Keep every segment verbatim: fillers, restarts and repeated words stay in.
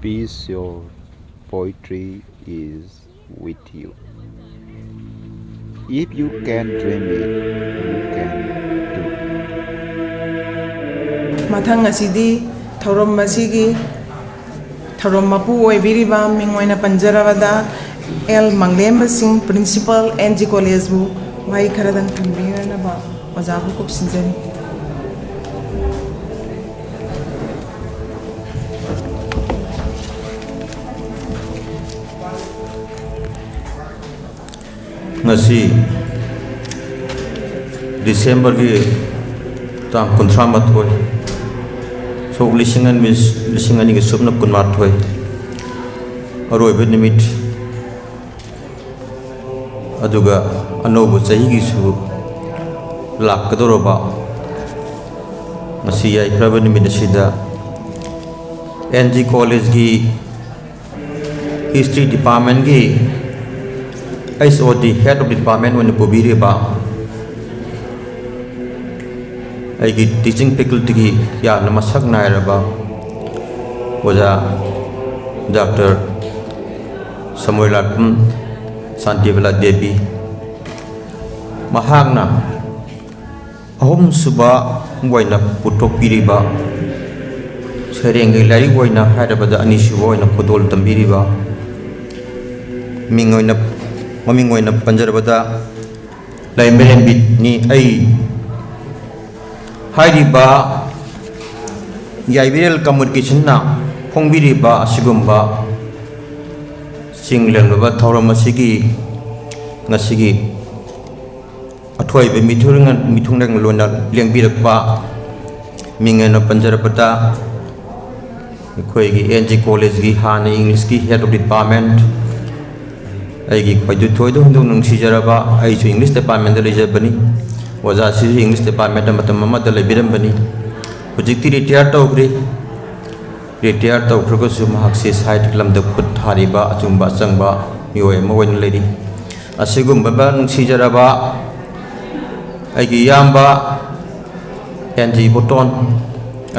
Peace, your poetry is with you. If you can dream it, you can do it. ꯃꯊꯪ ꯑꯁꯤꯗꯤ ꯊꯧꯔꯝ ꯑꯁꯤꯒꯤ ꯊꯧꯔꯝ ꯃꯄꯨ ꯑꯣꯏꯕꯤꯔꯤꯕ ꯃꯤꯡ ꯑꯣꯏꯅ ꯄꯟꯖꯔꯕꯗ ꯑꯦꯜ ꯃꯪꯂꯦꯝꯕ ꯁꯤꯡ, ꯄ꯭ꯔꯤꯟꯁꯤꯄꯥꯜ, ꯑꯦꯟ ꯖꯤ ꯀꯣꯂꯦꯖꯕꯨ ꯋꯥꯍꯩ ꯈꯔꯗꯪ ꯊꯝꯕꯤꯅꯅꯕ ꯑꯣꯖꯥꯕꯨ ꯀꯨꯞꯁꯤꯟꯖꯔꯤ꯫ ꯉꯁꯤ ꯗꯤꯁꯦꯝꯕꯔꯒꯤ ꯇꯥꯡ ꯀꯨꯟꯊ꯭ꯔꯥ ꯃꯥꯊꯣꯏ, ꯁꯣꯛ ꯂꯤꯁꯤꯡ ꯑꯅꯤ, ꯂꯤꯁꯤꯡ ꯑꯅꯤꯒ ꯁꯨꯞꯅ ꯀꯨꯟꯃꯥꯊꯣꯏ, ꯑꯔꯣꯏꯕ ꯅꯨꯃꯤꯠ, ꯑꯗꯨꯒ ꯑꯅꯧꯕ ꯆꯍꯤꯒꯤꯁꯨ ꯂꯥꯛꯀꯗꯧꯔꯕ ꯉꯁꯤ ꯌꯥꯏꯐꯔꯕ ꯅꯨꯃꯤꯠ ꯑꯁꯤꯗ ꯑꯦꯟ ꯖꯤ ꯀꯣꯂꯦꯖꯀꯤ ꯍꯤꯁꯇ꯭ꯔꯤ ꯗꯤꯄꯥꯔꯠꯃꯦꯟꯒꯤ ꯑꯩꯆ ꯑꯣ ꯗꯤ, ꯍꯦꯗ ꯑꯣꯐ ꯗꯤꯄꯥꯔꯠꯃꯦꯟ ꯑꯣꯏꯅ ꯄꯨꯕꯤꯔꯤꯕ ꯑꯩꯒꯤ ꯇꯤꯆꯤꯡ ꯐꯦꯀꯜꯇꯤꯒꯤ ꯌꯥꯝꯅ ꯃꯁꯛ ꯅꯥꯏꯔꯕ ꯑꯣꯖꯥ ꯗꯥꯛꯇꯔ ꯁꯃꯣꯏꯂꯥꯠꯄꯝ ꯁꯥꯟꯇꯤꯕꯂꯥ ꯗꯦꯕꯤ, ꯃꯍꯥꯛꯅ ꯑꯍꯨꯝꯁꯨꯕ ꯑꯣꯏꯅ ꯄꯨꯊꯣꯛꯄꯤꯔꯤꯕ, ꯁꯩꯔꯦꯡꯒꯤ ꯂꯥꯏꯔꯤꯛ ꯑꯣꯏꯅ ꯍꯥꯏꯔꯕꯗ ꯑꯅꯤꯁꯨꯕ ꯑꯣꯏꯅ ꯈꯨꯗꯣꯜ ꯇꯝꯕꯤꯔꯤꯕ, ꯃꯤꯡ ꯑꯣꯏꯅ, ꯃꯃꯤꯡ ꯑꯣꯏꯅ ꯄꯟꯖꯔꯕꯗ ꯂꯥꯏꯃꯔꯦꯝꯕꯤꯅꯤ꯫ ꯑꯩ ꯍꯥꯏꯔꯤꯕ ꯌꯥꯏꯕꯤꯔꯦꯜ ꯀꯝꯃꯨꯅꯤꯀꯦꯁꯟꯅ ꯐꯣꯡꯕꯤꯔꯤꯕ ꯑꯁꯤꯒꯨꯝꯕ ꯆꯤꯡ ꯂꯦꯝꯂꯕ ꯊꯧꯔꯝ ꯑꯁꯤꯒꯤ ꯉꯁꯤꯒꯤ ꯑꯊꯣꯏꯕ ꯃꯤꯊꯨꯡ-, ꯃꯤꯊꯨꯡꯂꯦꯟ ꯂꯣꯟꯅ ꯂꯦꯡꯕꯤꯔꯛꯄ ꯃꯤꯡ ꯑꯣꯏꯅ ꯄꯟꯖꯔꯕꯗ ꯑꯩꯈꯣꯏꯒꯤ ꯑꯦꯟ ꯖꯤ ꯀꯣꯂꯦꯖꯀꯤ ꯍꯥꯟꯅ ꯏꯪꯂꯤꯁꯀꯤ ꯍꯦꯗ ꯑꯣꯐ ꯗꯤꯄꯥꯔꯠꯃꯦꯟ, ꯑꯩꯒꯤ ꯈ꯭ꯋꯥꯏꯗꯨ ꯊꯣꯏꯗꯣꯛ ꯍꯦꯟꯗꯣꯛ ꯅꯨꯡꯁꯤꯖꯔꯕ, ꯑꯩꯁꯨ ꯏꯪꯂꯤꯁ ꯗꯤꯄꯥꯔꯠꯃꯦꯟꯗ ꯂꯩꯖꯕꯅꯤ, ꯑꯣꯖꯥꯁꯤꯁꯨ ꯏꯪꯂꯤꯁ ꯗꯤꯄꯥꯔꯠꯃꯦꯟꯗ ꯃꯇꯝ ꯑꯃꯗ ꯂꯩꯕꯤꯔꯝꯕꯅꯤ꯫ ꯍꯧꯖꯤꯛꯇꯤ ꯔꯤꯇꯥꯌꯔ ꯇꯧꯈ꯭ꯔꯦ꯫ ꯔꯤꯇꯥꯌꯔ ꯇꯧꯈ꯭ꯔꯒꯁꯨ ꯃꯍꯥꯛꯁꯤ ꯁꯥꯍꯤꯇ꯭ꯌ ꯂꯝꯗ ꯈꯨꯠ ꯊꯥꯔꯤꯕ ꯑꯆꯨꯝꯕ ꯑꯆꯪꯕ ꯃꯤꯑꯣꯏ ꯑꯃ ꯑꯣꯏꯅ ꯂꯩꯔꯤ꯫ ꯑꯁꯤꯒꯨꯝꯂꯕ ꯅꯨꯡꯁꯤꯖꯔꯕ ꯑꯩꯒꯤ ꯏꯌꯥꯝꯕ ꯑꯦꯟ ꯖꯤ ꯏꯕꯣꯇꯣꯟ,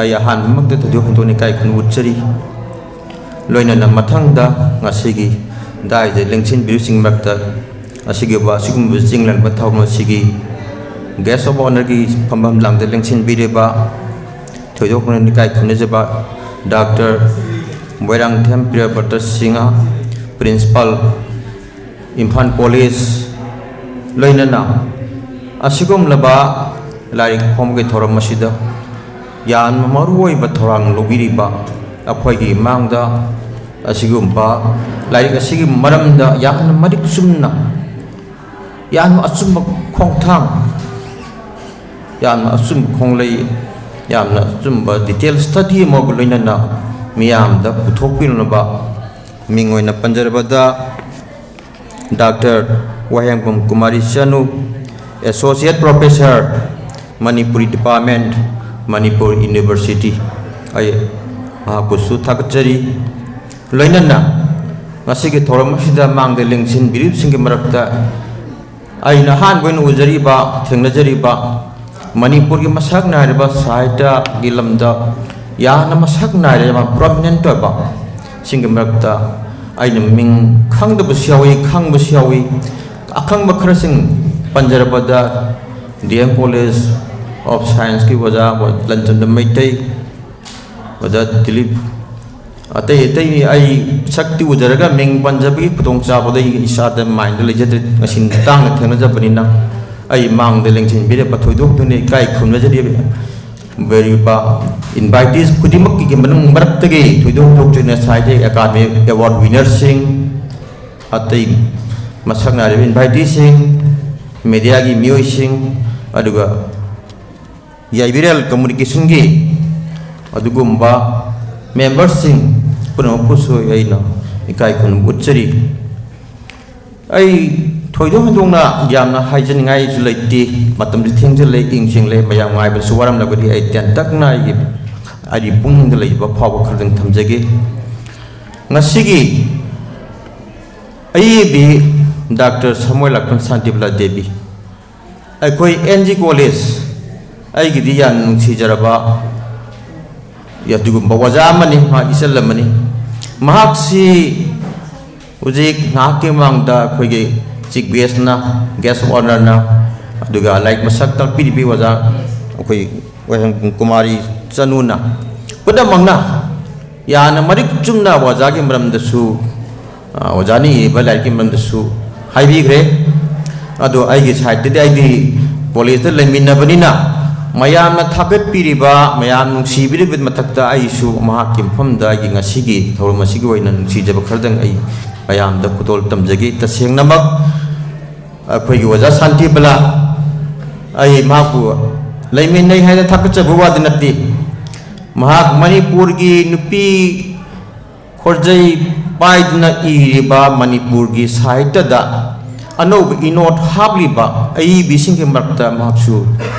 ꯑꯩ ꯑꯍꯥꯟꯕꯃꯛꯇ ꯊꯣꯏꯗꯣꯛ ꯍꯦꯟꯗꯣꯛꯅ ꯏꯀꯥꯏ ꯈꯨꯝꯅꯕ ꯎꯠꯆꯔꯤ꯫ ꯂꯣꯏꯅꯅ ꯃꯊꯪꯗ ꯉꯁꯤꯒꯤ ꯗꯥꯏꯗ ꯂꯦꯡꯁꯤꯟꯕꯤꯔꯤꯕꯁꯤꯡ ꯃꯔꯛꯇ ꯑꯁꯤꯒꯨꯝꯕ ꯑꯁꯤꯒꯨꯝꯕ ꯆꯤꯡꯂꯦꯟꯕ ꯊꯧꯔꯝ ꯑꯁꯤꯒꯤ guest of honourꯒꯤ ꯐꯝꯐꯝ ꯂꯥꯡꯗ ꯂꯦꯡꯁꯤꯟꯕꯤꯔꯤꯕ ꯊꯣꯏꯗꯣꯛꯅ ꯏꯀꯥꯏ ꯈꯨꯝꯅꯖꯕ doctor Moirangthem Priyabrata Singh, principal, Imphal college, ꯂꯣꯏꯅꯅ ꯑꯁꯤꯒꯨꯝꯂꯕ ꯂꯥꯏꯔꯤꯛ ꯐꯣꯡꯕꯒꯤ ꯊꯧꯔꯝ ꯑꯁꯤꯗ ꯌꯥꯝꯅ ꯃꯔꯨꯑꯣꯏꯕ ꯊꯧꯔꯥꯡ ꯂꯧꯕꯤꯔꯤꯕ ꯑꯩꯈꯣꯏꯒꯤ ꯏꯃꯥꯡꯗ ꯑꯁꯤꯒꯨꯝꯕ ꯂꯥꯏꯔꯤꯛ ꯑꯁꯤꯒꯤ ꯃꯔꯝꯗ ꯌꯥꯝꯅ ꯃꯔꯤꯛ ꯆꯨꯝꯅ, ꯌꯥꯝꯅ ꯑꯆꯨꯝꯕ ꯈꯣꯡꯊꯥꯡ, ꯌꯥꯝꯅ ꯑꯆꯨꯝꯕ ꯈꯣꯡꯂꯩ, ꯌꯥꯝꯅ ꯑꯆꯨꯝꯕ detail study ꯑꯃꯒ ꯂꯣꯏꯅꯅ ꯃꯤꯌꯥꯝꯗ ꯄꯨꯊꯣꯛꯄꯤꯅꯅꯕ ꯃꯤꯡ ꯑꯣꯏꯅ ꯄꯟꯖꯔꯕꯗ, ꯗꯥꯛꯇꯔ ꯋꯥꯍꯦꯡꯕꯝ ꯀꯨꯃꯥꯔꯤ ꯆꯅꯨ, Associate Professor, Manipuri Department, Manipur University, ꯑꯩ ꯃꯍꯥꯛꯄꯨꯁꯨ ꯊꯥꯒꯠꯆꯔꯤ꯫ ꯂꯣꯏꯅꯅ ꯉꯁꯤꯒꯤ ꯊꯧꯔꯝ ꯑꯁꯤꯗ ꯃꯥꯡꯗ ꯂꯦꯡꯁꯤꯟꯕꯤꯔꯤꯕꯁꯤꯡꯒꯤ ꯃꯔꯛꯇ ꯑꯩꯅ ꯑꯍꯥꯟꯕ ꯑꯣꯏꯅ ꯎꯖꯔꯤꯕ, ꯊꯦꯡꯅꯖꯔꯤꯕ ꯃꯅꯤꯄꯨꯔꯒꯤ ꯃꯁꯛ ꯅꯥꯏꯔꯕ ꯁꯥꯍꯤꯇ꯭ꯌꯒꯤ ꯂꯝꯗ ꯌꯥꯝꯅ ꯃꯁꯛ ꯅꯥꯏꯔꯕ, ꯌꯥꯝꯅ prominent ꯑꯣꯏꯕ ꯁꯤꯡꯒꯤ ꯃꯔꯛꯇ ꯑꯩꯅ ꯃꯤꯡ ꯈꯪꯗꯕꯁꯨ ꯌꯥꯎꯏ, ꯈꯪꯕꯁꯨ ꯌꯥꯎꯏ꯫ ꯑꯈꯪꯕ ꯈꯔꯁꯤꯡ ꯄꯟꯖꯔꯕꯗ, D M College of Scienceꯀꯤ ꯑꯣꯖꯥ ꯂꯟꯆꯟꯗ ꯃꯩꯇꯩ, ꯑꯣꯖꯥ ꯗꯤꯂꯤꯞ, ꯑꯇꯩ ꯑꯇꯩ ꯑꯩ ꯁꯛꯇꯤ ꯎꯖꯔꯒ ꯃꯤꯡ ꯄꯟꯖꯕꯒꯤ ꯈꯨꯗꯣꯡꯆꯥꯕꯗꯣ ꯑꯩ ꯏꯁꯥꯗ mindꯗ ꯂꯩꯖꯗ꯭ꯔꯦ꯫ ꯉꯁꯤ ꯇꯥꯡꯅ ꯊꯦꯡꯅꯖꯕꯅꯤꯅ ꯑꯩ ꯃꯥꯡꯗ ꯂꯦꯡꯁꯤꯟꯕꯤꯔꯛꯄ ꯊꯣꯏꯗꯣꯛꯇꯨꯅ ꯏꯀꯥꯏ ꯈꯨꯝꯅꯖꯔꯤ꯫ ꯕꯦꯔꯤꯕ invitees ꯈꯨꯗꯤꯡꯃꯛꯀꯤ ꯃꯅꯨꯡ ꯃꯔꯛꯇꯒꯤ ꯊꯣꯏꯗꯣꯛ ꯍꯦꯟꯗꯣꯛꯇꯨꯅ ꯉꯁꯥꯏꯗꯩ academic award winnerꯁꯤꯡ, ꯑꯇꯩ ꯃꯁꯛ ꯅꯥꯏꯔꯕ inviteeꯁꯤꯡ, mediaꯒꯤ ꯃꯤꯑꯣꯏꯁꯤꯡ, ꯑꯗꯨꯒ ꯌꯥꯏꯕꯤꯔꯦꯜ communicationꯒꯤ ꯑꯗꯨꯒꯨꯝꯕ memberꯁꯤꯡ ꯄꯨꯝꯅꯃꯛꯄꯨꯁꯨ ꯑꯩꯅ ꯏꯀꯥꯏ ꯈꯨꯝꯅꯕ ꯎꯠꯆꯔꯤ꯫ ꯑꯩ ꯊꯣꯏꯗꯣꯛ ꯍꯦꯟꯗꯣꯛꯅ ꯌꯥꯝꯅ ꯍꯥꯏꯖꯅꯤꯡꯉꯥꯏꯁꯨ ꯂꯩꯇꯦ, ꯃꯇꯝꯁꯨ ꯊꯦꯡꯖꯤꯜꯂꯦ, ꯏꯪ ꯆꯤꯡꯂꯦ, ꯃꯌꯥꯝ ꯉꯥꯏꯕꯗꯁꯨ ꯋꯥꯔꯝꯂꯒꯗꯤ ꯑꯩ ꯇꯦꯟꯇꯛꯅ ꯑꯩꯒꯤ, ꯑꯩꯒꯤ ꯄꯨꯛꯅꯤꯡꯗ ꯂꯩꯕ ꯐꯥꯎꯕ ꯈꯔꯗꯪ ꯊꯝꯖꯒꯦ꯫ ꯉꯁꯤꯒꯤ ꯑꯏꯕꯤ ꯗꯥꯛꯇꯔ ꯁꯃꯣꯏ ꯂꯥꯛꯄꯝ ꯁꯥꯟꯇꯤꯕꯂꯥ ꯗꯦꯕꯤ, ꯑꯩꯈꯣꯏ N G College, ꯑꯩꯒꯤꯗꯤ ꯌꯥꯝꯅ ꯅꯨꯡꯁꯤꯖꯔꯕ ꯑꯗꯨꯒꯨꯝꯕ ꯑꯣꯖꯥ ꯑꯃꯅꯤ, ꯃꯍꯥꯛ ꯏꯆꯜ ꯑꯃꯅꯤ꯫ ꯃꯍꯥꯛꯁꯤ ꯍꯧꯖꯤꯛ ꯉꯥꯏꯍꯥꯛꯀꯤ ꯃꯃꯥꯡꯗ ꯑꯩꯈꯣꯏꯒꯤ chief guest ꯅ, guest of honour ꯅ, ꯑꯗꯨꯒ ꯂꯥꯏꯔꯤꯛ ꯃꯁꯛ ꯇꯥꯛꯄꯤꯔꯤꯕꯤ ꯑꯣꯖꯥ, ꯑꯩꯈꯣꯏ ꯀꯨꯃꯥꯔꯤ ꯆꯅꯨꯅ, ꯄꯨꯝꯅꯃꯛꯅ ꯌꯥꯝꯅ ꯃꯔꯤꯛ ꯆꯨꯝꯅ ꯑꯣꯖꯥꯒꯤ ꯃꯔꯝꯗꯁꯨ, ꯑ, ꯑꯣꯖꯥꯅ ꯏꯔꯤꯕ ꯂꯥꯏꯔꯤꯛꯀꯤ ꯃꯔꯝꯗꯁꯨ ꯍꯥꯏꯕꯤꯈ꯭ꯔꯦ꯫ ꯑꯗꯣ ꯑꯩꯒꯤ side ꯇꯗꯤ, ꯑꯩꯗꯤ college ꯇ ꯂꯩꯃꯤꯟꯅꯕꯅꯤꯅ, ꯃꯌꯥꯝꯅ ꯊꯥꯒꯠꯄꯤꯔꯤꯕ, ꯃꯌꯥꯝ ꯅꯨꯡꯁꯤꯕꯤꯔꯤꯕ ꯃꯊꯛꯇ ꯑꯩꯁꯨ ꯃꯍꯥꯛꯀꯤ ꯃꯐꯝꯗ ꯑꯩꯒꯤ ꯉꯁꯤꯒꯤ ꯊꯧꯔꯝ ꯑꯁꯤꯒꯤ ꯑꯣꯏꯅ ꯅꯨꯡꯁꯤꯖꯕ ꯈꯔꯗꯪ ꯑꯩ ꯃꯌꯥꯝꯗ ꯈꯨꯗꯣꯜ ꯇꯝꯖꯒꯦ꯫ ꯇꯁꯦꯡꯅꯃꯛ ꯑꯩꯈꯣꯏꯒꯤ ꯑꯣꯖꯥ ꯁꯥꯟꯇꯤꯕꯂꯥ, ꯑꯩ ꯃꯍꯥꯛꯄꯨ ꯂꯩꯃꯤꯟꯅꯩ ꯍꯥꯏꯅ ꯊꯥꯒꯠꯆꯕ ꯋꯥꯗꯤ ꯅꯠꯇꯦ꯫ ꯃꯍꯥꯛ ꯃꯅꯤꯄꯨꯔꯒꯤ ꯅꯨꯄꯤ ꯈꯣꯔꯖꯩ ꯄꯥꯏꯗꯨꯅ ꯏꯔꯤꯕ ꯃꯅꯤꯄꯨꯔꯒꯤ ꯁꯥꯍꯤꯇ꯭ꯌꯗ ꯑꯅꯧꯕ ꯏꯅꯣꯠ ꯍꯥꯞꯂꯤꯕ ꯑꯏꯕꯤꯁꯤꯡꯒꯤ ꯃꯔꯛꯇ ꯃꯍꯥꯛꯁꯨ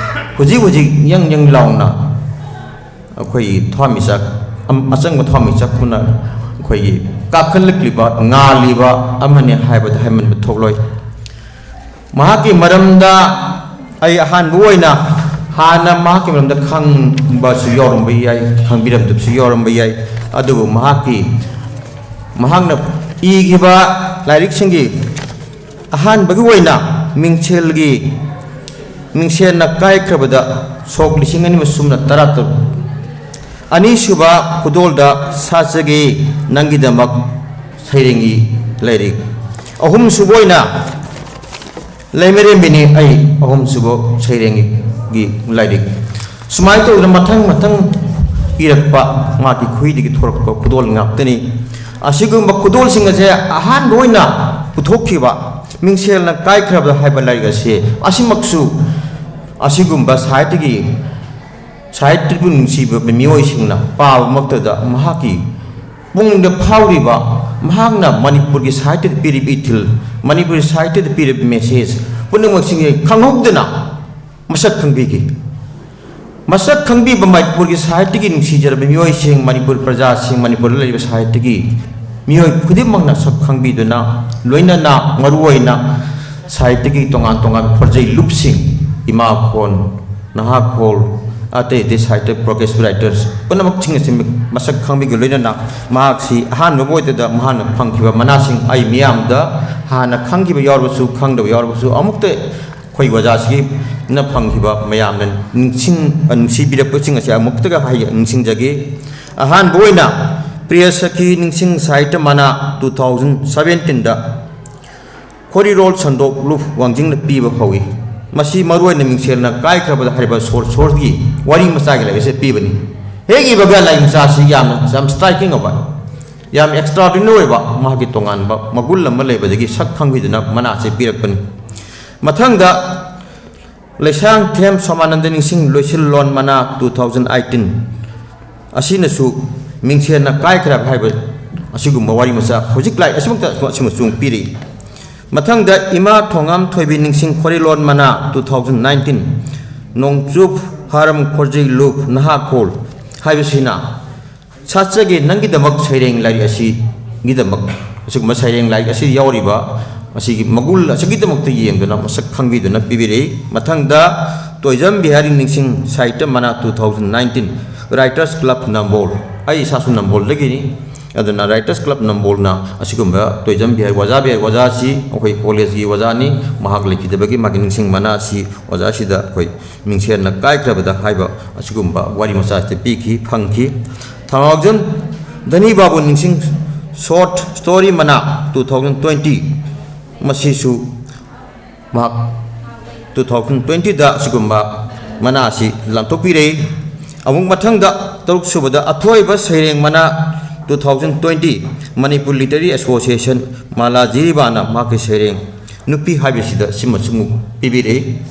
ꯍꯧꯖꯤꯛ ꯍꯧꯖꯤꯛ ꯌꯪ ꯌꯪ ꯂꯥꯎꯅ ꯑꯩꯈꯣꯏꯒꯤ ꯊꯋꯥꯟꯃꯤꯆꯥꯛ, ꯑꯝ-, ꯑꯆꯪꯕ ꯊꯋꯥꯟꯃꯤꯆꯥꯛ ꯄꯨꯝꯅ ꯑꯩꯈꯣꯏꯒꯤ ꯀꯥꯈꯠꯂꯛꯂꯤꯕ, ꯉꯥꯜꯂꯤꯕ ꯑꯃꯅꯤ ꯍꯥꯏꯕꯗ ꯍꯥꯏꯃꯟꯕ ꯊꯣꯛꯂꯣꯏ꯫ ꯃꯍꯥꯛꯀꯤ ꯃꯔꯝꯗ ꯑꯩ ꯑꯍꯥꯟꯕ ꯑꯣꯏꯅ ꯍꯥꯟꯅ ꯃꯍꯥꯛꯀꯤ ꯃꯔꯝꯗ ꯈꯪꯕꯁꯨ ꯌꯥꯎꯔꯝꯕ ꯌꯥꯏ, ꯈꯪꯕꯤꯔꯝꯗꯕꯁꯨ ꯌꯥꯎꯔꯝꯕ ꯌꯥꯏ꯫ ꯑꯗꯨꯕꯨ ꯃꯍꯥꯛꯀꯤ, ꯃꯍꯥꯛꯅ ꯏꯈꯤꯕ ꯂꯥꯏꯔꯤꯛꯁꯤꯡꯒꯤ ꯑꯍꯥꯟꯕꯒꯤ ꯑꯣꯏꯅ ꯃꯤꯡꯁꯦꯜꯒꯤ, ꯃꯤꯡꯁꯦꯜꯅ ꯀꯥꯏꯈ꯭ꯔꯕꯗ ꯁꯣꯛ ꯂꯤꯁꯤꯡ ꯑꯅꯤ ꯑꯃ ꯁꯨꯞꯅ ꯇꯔꯥꯇꯔꯨꯛ꯫ ꯑꯅꯤꯁꯨꯕ ꯈꯨꯗꯣꯜꯗ ꯁꯥꯠꯆꯒꯦ ꯅꯪꯒꯤꯗꯃꯛ ꯁꯩꯔꯦꯡꯒꯤ ꯂꯥꯏꯔꯤꯛ꯫ ꯑꯍꯨꯝꯁꯨꯕ ꯑꯣꯏꯅ ꯂꯩꯃꯔꯦꯝꯕꯤꯅꯤ ꯑꯩ ꯑꯍꯨꯝꯁꯨꯕ ꯁꯩꯔꯦꯡꯒꯤ ꯂꯥꯏꯔꯤꯛ꯫ ꯁꯨꯃꯥꯏꯅ ꯇꯧꯗꯅ ꯃꯊꯪ ꯃꯊꯪ ꯏꯔꯛꯄ ꯃꯥꯒꯤ ꯈꯨꯏꯗꯒꯤ ꯊꯣꯔꯛꯄ ꯈꯨꯗꯣꯜ ꯉꯥꯛꯇꯅꯤ꯫ ꯑꯁꯤꯒꯨꯝꯕ ꯈꯨꯗꯣꯜꯁꯤꯡ ꯑꯁꯦ ꯑꯍꯥꯟꯕ ꯑꯣꯏꯅ ꯄꯨꯊꯣꯛꯈꯤꯕ ꯃꯤꯡꯁꯦꯜꯅ ꯀꯥꯏꯈ꯭ꯔꯕ ꯍꯥꯏꯕ ꯂꯥꯏꯔꯤꯛ ꯑꯁꯤ, ꯑꯁꯤꯃꯛꯁꯨ ꯑꯁꯤꯒꯨꯝꯕ ꯁꯥꯍꯤꯇ꯭ꯌꯒꯤ, ꯁꯥꯍꯤꯇ꯭ꯌꯕꯨ ꯅꯨꯡꯁꯤꯕ ꯃꯤꯑꯣꯏꯁꯤꯡꯅ ꯄꯥꯕꯃꯛꯇꯗ ꯃꯍꯥꯛꯀꯤ ꯄꯨꯛꯅꯤꯡꯗ ꯐꯥꯎꯔꯤꯕ, ꯃꯍꯥꯛꯅ ꯃꯅꯤꯄꯨꯔꯒꯤ ꯁꯥꯍꯤꯇ꯭ꯌꯗ ꯄꯤꯔꯤꯕ ꯏꯊꯤꯜ, ꯃꯅꯤꯄꯨꯔꯒꯤ ꯁꯥꯍꯤꯇ꯭ꯌꯗ ꯄꯤꯔꯤꯕ message ꯄꯨꯝꯅꯃꯛꯁꯤꯡꯁꯦ ꯈꯪꯍꯧꯗꯅ ꯃꯁꯛ ꯈꯪꯕꯤꯈꯤ꯫ ꯃꯁꯛ ꯈꯪꯕꯤꯕ ꯃꯅꯤꯄꯨꯔꯒꯤ ꯁꯥꯍꯤꯇ꯭ꯌꯒꯤ ꯅꯨꯡꯁꯤꯖꯔꯕ ꯃꯤꯑꯣꯏꯁꯤꯡ, ꯃꯅꯤꯄꯨꯔ ꯄ꯭ꯔꯖꯥꯁꯤꯡ, ꯃꯅꯤꯄꯨꯔꯗ ꯂꯩꯔꯤꯕ ꯁꯥꯍꯤꯇ꯭ꯌꯒꯤ ꯃꯤꯑꯣꯏ ꯈꯨꯗꯤꯡꯃꯛꯅ ꯁꯛ ꯈꯪꯕꯤꯗꯨꯅ, ꯂꯣꯏꯅꯅ ꯃꯔꯨꯑꯣꯏꯅ ꯁꯥꯍꯤꯇ꯭ꯌꯒꯤ ꯇꯣꯉꯥꯟ ꯇꯣꯉꯥꯟꯕ ꯈꯣꯔꯖꯩ ꯂꯨꯞꯁꯤꯡ, ꯏꯃꯥꯈꯣꯟ, ꯅꯍꯥꯈꯣꯜ, ꯑꯇꯩ ꯑꯇꯩ ꯁꯥꯍꯤꯇ꯭ꯌ progressive writers ꯄꯨꯝꯅꯃꯛꯁꯤꯡ ꯑꯁꯤ ꯃꯁꯛ ꯈꯪꯕꯤꯒ ꯂꯣꯏꯅꯅ ꯃꯍꯥꯛꯁꯤ ꯑꯍꯥꯟꯕ ꯑꯣꯏꯗꯅ ꯃꯍꯥꯛꯅ ꯐꯪꯈꯤꯕ ꯃꯅꯥꯁꯤꯡ ꯑꯩ ꯃꯤꯌꯥꯝꯗ ꯍꯥꯟꯅ ꯈꯪꯈꯤꯕ ꯌꯥꯎꯔꯕꯁꯨ ꯈꯪꯗꯕ ꯌꯥꯎꯔꯕꯁꯨ ꯑꯃꯨꯛꯇ ꯑꯩꯈꯣꯏ ꯑꯣꯖꯥꯁꯤꯒꯤꯅ ꯐꯪꯈꯤꯕ ꯃꯌꯥꯝꯅ ꯅꯤꯡꯁꯤꯡ ꯅꯨꯡꯁꯤꯕꯤꯔꯛꯄꯁꯤꯡ ꯑꯁꯤ ꯑꯃꯨꯛꯇꯒ ꯍꯥꯏ ꯅꯤꯡꯁꯤꯡꯖꯒꯦ꯫ ꯑꯍꯥꯟꯕ ꯑꯣꯏꯅ ꯄ꯭ꯔꯤꯌ ꯁꯈꯤ ꯅꯤꯡꯁꯤꯡ ꯁꯥꯍꯤꯇ꯭ꯌ ꯃꯅꯥ ꯇꯨ ꯊꯥꯎꯖꯟ ꯁꯕꯦꯟꯇꯤꯟꯗ ꯈꯣꯔꯤꯔꯣꯜ ꯁꯟꯗꯣꯛꯂꯨꯞ ꯋꯥꯡꯖꯤꯡꯅ ꯄꯤꯕ ꯐꯥꯎꯏ꯫ ꯃꯁꯤ ꯃꯔꯨꯑꯣꯏꯅ ꯃꯤꯡꯁꯦꯜꯅ ꯀꯥꯏꯈ꯭ꯔꯕꯗ ꯍꯥꯏꯔꯤꯕ ꯁꯣꯔ ꯁꯣꯔꯒꯤ ꯋꯥꯔꯤ ꯃꯆꯥꯒꯤ ꯂꯥꯏꯔꯤꯛ ꯑꯁꯤ ꯄꯤꯕꯅꯤ꯫ ꯍꯦꯛ ꯏꯕꯒ ꯂꯥꯏꯔꯤꯛ ꯃꯆꯥ ꯑꯁꯤ ꯌꯥꯝꯅ ꯌꯥꯝ striking ꯑꯣꯏꯕ, ꯌꯥꯝ extraordinary ꯑꯣꯏꯕ ꯃꯍꯥꯛꯀꯤ ꯇꯣꯉꯥꯟꯕ ꯃꯒꯨꯟ ꯑꯃ ꯂꯩꯕꯗꯒꯤ ꯁꯛ ꯈꯪꯕꯤꯗꯨꯅ ꯃꯅꯥ ꯑꯁꯤ ꯄꯤꯔꯛꯄꯅꯤ꯫ ꯃꯊꯪꯗ ꯂꯩꯁꯥꯡꯊꯦꯝ ꯁꯣꯃꯥꯅꯟꯗ ꯅꯤꯡꯁꯤꯡ ꯂꯣꯏꯁꯤꯜꯂꯣꯟ ꯃꯅꯥ ꯇꯨ ꯊꯥꯎꯖꯟ ꯑꯩꯠꯇꯤꯟ ꯑꯁꯤꯅꯁꯨ ꯃꯤꯡꯁꯦꯜꯅ ꯀꯥꯏꯈ꯭ꯔꯕ ꯍꯥꯏꯕ ꯑꯁꯤꯒꯨꯝꯕ ꯋꯥꯔꯤ ꯃꯆꯥ ꯍꯧꯖꯤꯛ ꯂꯥꯏꯔꯤꯛ ꯑꯁꯤꯃꯛꯇ ꯑꯁꯤꯃꯁꯨ ꯄꯤꯔꯤ꯫ ꯃꯊꯪꯗ ꯏꯃꯥ ꯊꯣꯉꯥꯝ ꯊꯣꯏꯕꯤ ꯅꯤꯡꯁꯤꯡ ꯈꯣꯔꯤꯂꯣꯟ ꯃꯅꯥ ꯇꯨ ꯊꯥꯎꯖꯟ ꯅꯥꯏꯟꯇꯤꯟ, ꯅꯣꯡꯆꯨꯞ ꯍꯥꯔꯝ ꯈꯣꯔꯖꯩ ꯂꯨꯞ ꯅꯍꯥꯈꯣꯜ ꯍꯥꯏꯕꯁꯤꯅ ꯁꯥꯠꯆꯒꯦ ꯅꯪꯒꯤꯗꯃꯛ ꯁꯩꯔꯦꯡ ꯂꯥꯏꯔꯤꯛ ꯑꯁꯤꯒꯤꯗꯃꯛ ꯑꯁꯤꯒꯨꯝꯕ ꯁꯩꯔꯦꯡ ꯂꯥꯏꯔꯤꯛ ꯑꯁꯤ ꯌꯥꯎꯔꯤꯕ ꯑꯁꯤꯒꯤ ꯃꯒꯨꯜ ꯑꯁꯤꯒꯤꯗꯃꯛꯇ ꯌꯦꯡꯗꯨꯅ ꯃꯁꯛ ꯈꯪꯕꯤꯗꯨꯅ ꯄꯤꯕꯤꯔꯛꯏ꯫ ꯃꯊꯪꯗ ꯇꯣꯏꯖꯝ ꯕꯤꯍꯥꯔꯤ ꯅꯤꯡꯁꯤꯡ ꯁꯥꯍꯤꯇ꯭ꯌ ꯃꯅꯥ two thousand nineteen, Writers Club ꯅꯝꯕꯣꯜ, ꯑꯩ ꯏꯁꯥꯁꯨ ꯅꯝꯕꯣꯜꯗꯒꯤꯅꯤ꯫ ꯑꯗꯨꯅ Writers Club ꯅꯝꯕꯣꯜꯅ ꯑꯁꯤꯒꯨꯝꯕ ꯇꯣꯏꯖꯝ ꯕꯤꯍꯥꯔꯤ, ꯑꯣꯖꯥ ꯕꯤꯍꯥꯔꯤ, ꯑꯣꯖꯥ ꯑꯁꯤ ꯑꯩꯈꯣꯏ ꯀꯣꯂꯦꯖꯀꯤ ꯑꯣꯖꯥꯅꯤ, ꯃꯍꯥꯛ ꯂꯩꯈꯤꯗꯕꯒꯤ ꯃꯥꯒꯤ ꯅꯤꯡꯁꯤꯡ ꯃꯅꯥ ꯑꯁꯤ ꯑꯣꯖꯥ ꯑꯁꯤꯗ ꯑꯩꯈꯣꯏ ꯃꯤꯡꯁꯦꯜꯅ ꯀꯥꯏꯈ꯭ꯔꯕꯗ ꯍꯥꯏꯕ ꯑꯁꯤꯒꯨꯝꯕ ꯋꯥꯔꯤ ꯃꯆꯥ ꯑꯁꯤ ꯄꯤꯈꯤ, ꯐꯪꯈꯤ꯫ ꯊꯧꯅꯥꯎꯖꯝ ꯙꯅꯤ ꯕꯥꯕꯨ ꯅꯤꯡꯁꯤꯡ short story ꯃꯅꯥ ꯇꯨ ꯊꯥꯎꯖꯟ ꯇ꯭ꯋꯦꯟꯇꯤ, ꯃꯁꯤꯁꯨ ꯃꯍꯥꯛ ꯇꯨ ꯊꯥꯎꯖꯟ ꯇ꯭ꯋꯦꯟꯇꯤꯗ ꯑꯁꯤꯒꯨꯝꯕ ꯃꯅꯥ ꯑꯁꯤ ꯂꯥꯟꯊꯣꯛꯄꯤꯔꯦ꯫ ꯑꯃꯨꯛ ꯃꯊꯪꯗ ꯇꯔꯨꯛ ꯁꯨꯕꯗ ꯑꯊꯣꯏꯕ ꯁꯩꯔꯦꯡ ꯃꯅꯥ two thousand twenty Manipur literary association ꯃꯥꯂꯥ ꯖꯤꯔꯤꯕꯥꯅ ꯃꯍꯥꯛꯀꯤ ꯁꯩꯔꯦꯡ ꯅꯨꯄꯤ ꯍꯥꯏꯕꯁꯤꯗ ꯁꯤꯃꯁꯨ ꯑꯃꯨꯛ ꯄꯤꯕꯤꯔꯛꯏ꯫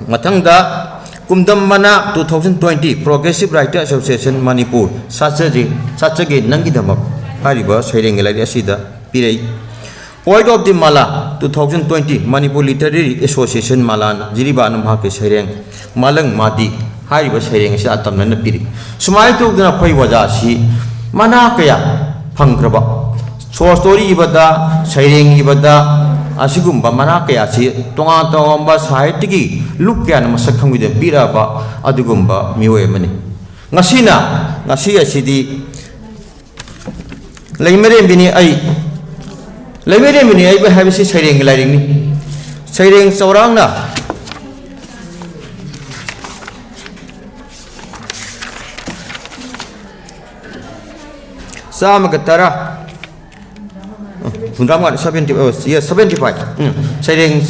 ꯃꯊꯪꯗ ꯀꯨꯝꯗꯝ ꯃꯅꯥ two thousand twenty Progressive Writer Association Manipur ꯁꯥꯠꯆꯖꯦ ꯁꯥꯠꯆꯒꯦ ꯅꯪꯒꯤꯗꯃꯛ ꯍꯥꯏꯔꯤꯕ ꯁꯩꯔꯦꯡꯒꯤ ꯂꯥꯏꯔꯤꯛ ꯑꯁꯤꯗ ꯄꯤꯔꯛꯏ꯫ Poet of the Mala two thousand twenty Manipur literary association ꯃꯥꯂꯥꯅ ꯖꯤꯔꯤꯕꯥꯅ ꯃꯍꯥꯛꯀꯤ ꯁꯩꯔꯦꯡ ꯃꯥꯂꯪ ꯃꯥꯗꯤ ꯍꯥꯏꯔꯤꯕ ꯁꯩꯔꯦꯡ ꯑꯁꯤ ꯑꯇꯝꯅꯅ ꯄꯤꯔꯤ꯫ ꯁꯨꯃꯥꯏꯅ ꯇꯧꯗꯅ ꯑꯩꯈꯣꯏ ꯑꯣꯖꯥꯁꯤ ꯃꯅꯥ ꯀꯌꯥ ꯐꯪꯈ꯭ꯔꯕ, short story ꯏꯕꯗ, ꯁꯩꯔꯦꯡ ꯏꯕꯗ, ꯑꯁꯤꯒꯨꯝꯕ ꯃꯅꯥ ꯀꯌꯥꯁꯤ ꯇꯣꯉꯥꯟ ꯇꯣꯉꯥꯟꯕ ꯁꯥꯍꯤꯇ꯭ꯌꯒꯤ ꯂꯨꯞ ꯀꯌꯥꯅ ꯃꯁꯛ ꯈꯪꯕꯤꯗ ꯄꯤꯔꯛꯑꯕ ꯑꯗꯨꯒꯨꯝꯕ ꯃꯤꯑꯣꯏ ꯑꯃꯅꯤ꯫ ꯉꯁꯤꯅ, ꯉꯁꯤ ꯑꯁꯤꯗꯤ ꯂꯩꯃꯔꯦꯝꯕꯤꯅꯤ ꯑꯩ, ꯂꯩꯃꯔꯦꯝꯕꯤꯅꯤ ꯑꯩ ꯍꯥꯏꯕꯁꯤ ꯁꯩꯔꯦꯡꯒꯤ ꯂꯥꯏꯔꯤꯛꯅꯤ꯫ ꯁꯩꯔꯦꯡ ꯆꯥꯎꯔꯥꯛꯅ ꯆꯥꯝꯃꯒ ꯇꯔꯥ, ꯍꯨꯝꯗ꯭ꯔꯥ ꯃꯉꯥ, seventy, oh, yes, seventy five꯫ ꯎꯝ, ꯁꯩꯔꯦꯡ